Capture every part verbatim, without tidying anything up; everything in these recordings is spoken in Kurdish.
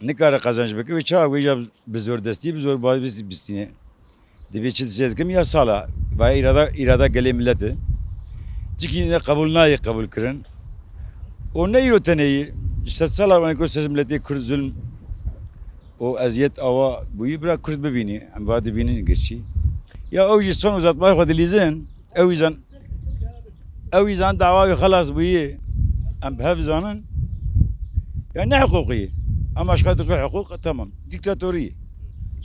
Nikare qezenc bike, wê çawa wê ya bi zordestî, bi zorbazî bistîne. Dibê çi dişê dikim ya sala, vaya îrada, îrada gelê millet e. Çikî ne qebûl nayê qebûl kirin. O ne îro tenê yî, ji sed sala wan ku ser miletê Kurd zulm û eziyet awa bûyî, bira Kurd bibînî, em va dibînin geçî. Ya ew jî son uzatmaya xwe dilîzin, ew jî zan, ew jî zan dawa wî xelas bûyî, em bi hev zanin. Ya ne hiqûqî, em aşka dixwe hiqûq, tamam, dîktatorî.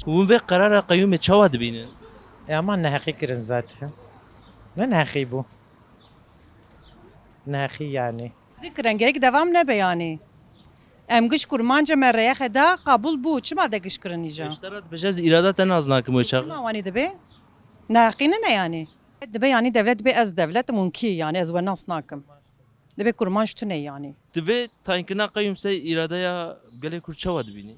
Hûn vê qerara qeyûmê çawa dibînin? E, ama neheqî kirin zaten. Ne neheqî bû. Neheqî yani. Zikirin, gerek devam nebe yani. Em giş kurmanca me reyexe da, qabul bû. Çima de giş kirin îja? Ji te re dibêje ez îrada te nas nakim wê çaxê. Çima wanî dibe? Neheqî nine yani. Dibe yani devlet dibe ez devlet im hûn kî yani ez we nas nakim. Dibe kurmanc tune yani. Divê tayînkirina qeyûm sey îradeya gelê Kurd çawa dibînî?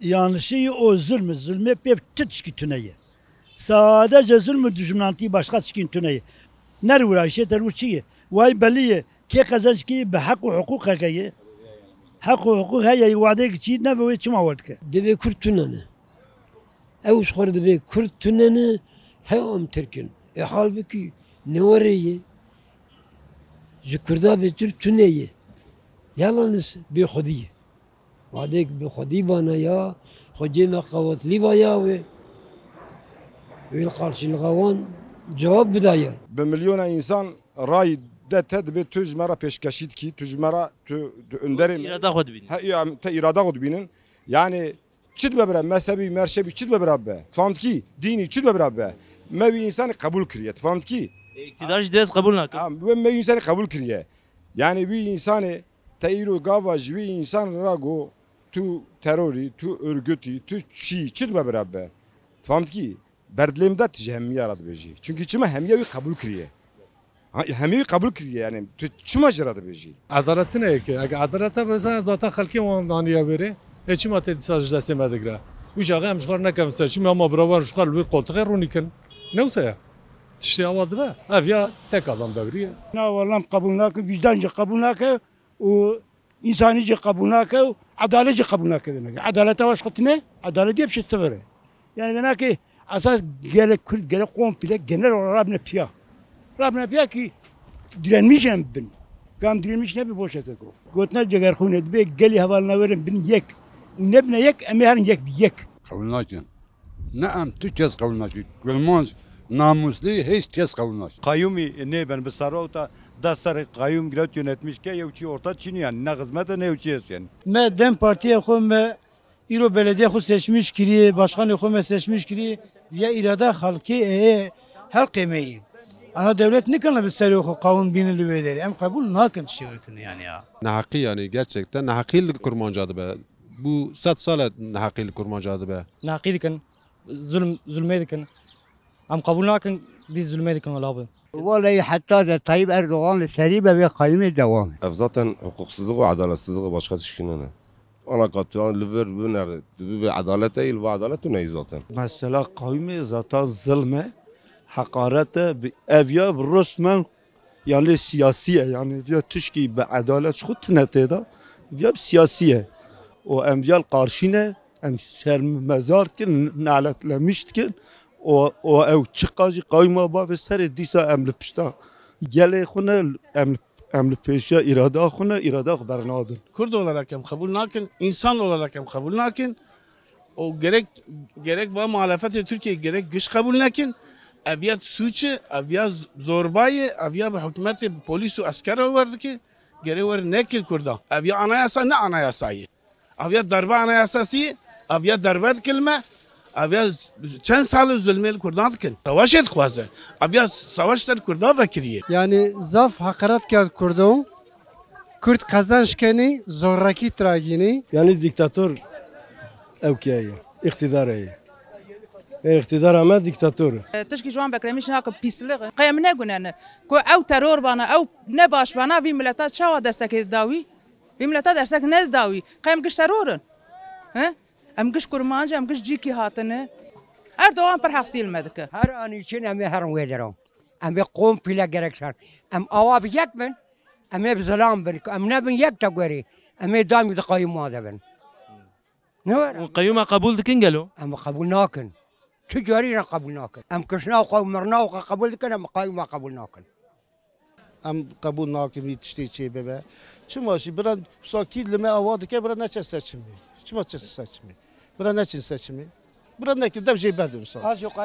Yanlışî o zulm e, zulmê pêv ti tişkî tune ye. Sadece zulm û dijminantî başqa tişkîn tune ye. Nerwira şê te rû çi ye? Way belî ye. Kê qezenc kî bi heq û hiqûq heke ye. Heq û hiqûq heye ye, wadê ki çî nebe wê çima werdike? Divê Kurd tune ne. Ew ji xwe re divê Kurd tune ne, he em Tirk in. E halbikî ne were ye. Ji Kurda bêtir tune ye. Yalnız bêxwedî ye. Wadek bi xwedî bana ya, xwediyê me qewetlî ba ya wê. Wê li qarşî li xewan cewab bida ya. Bi milyona însan ray de te dibê tu ji me re pêşkeşî dikî, tu ji me re tu, tu önderê me. Îrada xwe dibînin. He, ya, te îrada xwe dibînin. Yani çi dibe bira, mezhebî, merşebî çi dibe bira be? Fam dikî, dînî çi dibe bira be? Me wî însanê qebûl kiriye, tu fam dikî? Îktidar jî dibê ez qebûl nakim. Ha, wê me wî însanê qebûl kiriye. Yani wî însanê Te îro gava ji wî însan re got, tu terorî, tu örgütî, tu çî, çi dibe bira be? Fam dikî? Berdilê min de tu ji hemiya re dibêjî. Çunkî çima hemiya wî qebûl kiriye. Ha, hemiya wî qebûl kiriye, yani tu çima ji re dibêjî? Edalet tune ye ki. Eke edalet hebe, zaten xelkê wan daniye wêrê. E çima tê dîsa ji destê me digire? Wî çaxê em ji xwe re nekevin seçimê, ama birawan ji xwe li wê qoltixê rûnî kin. Ne wisa ye? Tiştê awa dibe. Ev ya tek adam devriye. Na, wellah em qebûl nakin, vîcdan jî qebûl nake û Însanî jî qebûl nake û edalet jî qebûl nake wê nake. Edaleta wê ji xwe tune, edalet diye bir şey sıfır e. Yani wê nake esas gelek Kurd, gelek komple genel olarak rabine piya. Rabine piya ki direnmiş em bin. Kam direnmiş nebin boş ez eko. Gotine cegerxûne dibe gelî hevalina werin bin yek. Û nebine yek, em ê herin yek bi yek. Qebûl nakin. Ne em tu kes qebûl nakî. Kurmanc namûslî hiç kes qebûl nakî. Qayûmî nêben bi serota dest ser qayûm girewt yönetmiş ke yew çî orta çînî yani ne xizmete ne yew çî hesû yani. Me dem partiye xwe me îro belediye xwe seçmiş kiriye, başkanê xwe me seçmiş kiriye, ya îrada xelkê ê helqê me yî. Ana dewlet nikane bi serê xwe qawûm bîne li wê derê. Em qebûl nakin tiştê wekirine yani ya. Neheqî yani gerçekten neheqî li Kurmanca dibe. Bû sed sal e neheqî li Kurmanca dibe. Neheqî dikin, zulm, zulmê dikin. Em qebûl nakin, dî zulmê dikin wela bi. Wallahî heta de Tayyip Erdogan li serî be vê qayûmê dewam e. Ev zaten huquqsizlik û edaletsizlik e, başka tişkî nene. Alakatiyan li vir binere, tu bibê edalet e, li va edalet tu neyî zaten. Mesela qayûmê zaten zilm e, heqaret e, bi, ev ya bi resmen Yani siyasî ye, yani viya tişkî bi edalet ji xwe tune tê de, viya bi siyasî ye. Û em viya li qarşî ne, em şermezar dikin, naletlemiş dikin. Û, û ew çiqa jî qayûma bavê serê dîsa em li pişta gelê xwe ne, em, em li pêşiya îrada xwe ne, îrada xwe bernadin. Kurd olarak em qebûl nakin, insan olarak em qebûl nakin. û gerek, gerek va muhalefetê Tirkiyê gerek giş qebûl nekin. Ev ya sûç e, ev ya zorba ye, ev ya bi hikûmetê, bi polîs û esker re wer dike. Gerek wer neke li Kurdan. Ev ya anayasa ne anayasa ye. Ev ya darbe anayasası ye, ev ya darbe dike li me, ev ya çend sal e zulmê li Kurdan dikin. Savaşê dixwaze. Ev ya savaş ser Kurdan vekiriye. Yani zaf heqaret kerd Kurdo. Kurd qezenc kenî, zorekî tiragînî. Yani diktator ew kiye ye, îqtîdar e. E, îqtîdara me diktator e. Tişkî ji wan beklemîş nake pîsliq. Qey em negunene ku ew teror bana, ew ne baş bana, vî mileta çawa destekê didawî? Vî mileta destek nedidawî. Qey em giş teror in? He? Em giş kurmanc, em giş cîkî hatine. Erdogan pir hesîl me dike. Her anî çin em ê herin wê deran. Em ê komple gerek ser. Em awa bi yek bin, em ê bi zilam bin. Em nebin yek te gorî. Em ê daîm di qayûma de bin. Ne were? Hûn qeyûma qebûl dikin gelo? Em qebûl nakin. Tu carî re qebûl nakin. Em kişna xwe û mirna xwe qebûl dikin, em qeyûma qebûl nakin. Em qebûl nakin vî tiştê çê bibe. Çima jî bira sakî li me ava dike, bira neçe seçimê. Çima çe seçimê? Bira neçin seçimê. Bira nekin, dev jê berdin wisa.